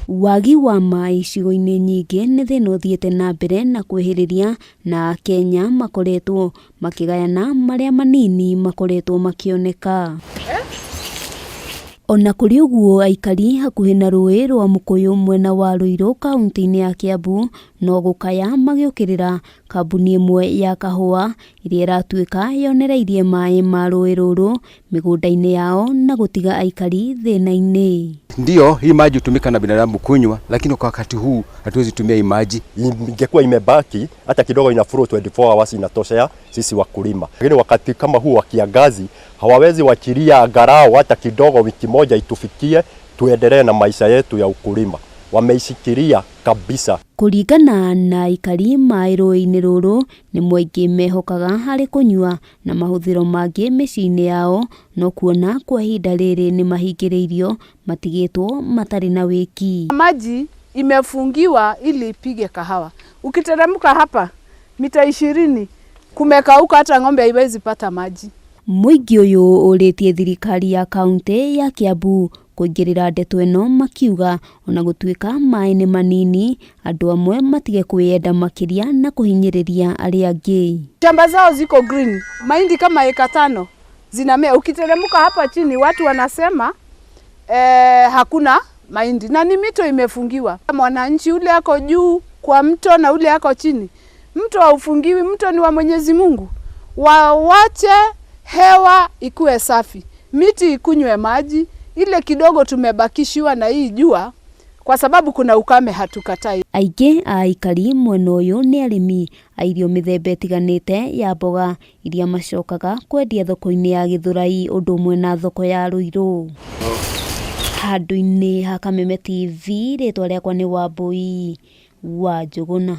Wagi wa maĩ icigo-inĩ nyingĩ nĩ thĩna ũthiĩte na mbere na kwĩhĩrĩria na Akenya makoretwo makĩgayana marĩa manini makoretwo makĩoneka. Ona kũrĩ ũguo aikari hakuhĩ na rũĩ rwa Mũkũyũ mwena wa Ruiru kaunti-inĩ ya Kiambu no gũkaya magĩũkĩrĩra kambuni ĩmwe ya kahũa ĩrĩa ĩratuĩka yonereirie maĩ ma rũĩ rũrũ mĩgũnda-inĩ yao na gũtiga aikari thĩna-inĩ. Ndio hii maji hutumika na binadamu kunywa, lakini kwa wakati huu hatuwezi tumia hii maji. Ingekuwa imebaki hata kidogo, ina flow 24 hours inatoshea sisi wakulima, lakini wakati kama huu wa kiangazi hawawezi wachilia angalau hata kidogo, wiki moja itufikie, tuendelee na maisha yetu ya ukulima. Wameishikilia kabisa. Kũringana na aikari maĩ rũĩ-inĩ rũrũ nĩ mũingĩ mehokaga harĩ kũnyua na mahũthĩro mangĩ mĩciĩ-inĩ yao, no kuona kwa ihinda rĩrĩ nĩ mahingĩrĩirio matigĩtwo matarĩ na wĩki. Maji imefungiwa ili ipige kahawa. Ukiteremka hapa mita 20 kumekauka, hata ng'ombe haiwezi pata maji. Mũingĩ ũyũ ũrĩtie thirikari ya kaunti ya Kiambu kũingĩrĩra ndeto ĩno makiuga ona gũtuĩka maĩ nĩ manini andũ amwe matige kwĩyenda makĩria na kũhinyĩrĩria arĩa angĩ. Shamba zao ziko green, mahindi kama eka 5 zinamea. Ukiteremka hapa chini watu wanasema hakuna mahindi na ni mito imefungiwa. Mwananchi ule ako juu kwa mto na ule ako chini, mto haufungiwi, mto ni wa Mwenyezi Mungu. Wawache hewa ikuwe safi, miti ikunywe maji, ile kidogo tumebakishiwa na hii jua, kwa sababu kuna ukame, hatukatai. Aingĩ a aikari mwena ũyũ nĩ arĩmi a irio mĩthemba ĩtiganĩte ya mboga iria macokaga kwendia thoko-inĩ ya Gĩthũrai ũndũ ũmwe na thoko ya Ruiru. Handũ-inĩ ha Kameme TV rĩtwa rĩakwa nĩ Wambui wa Njũgũna.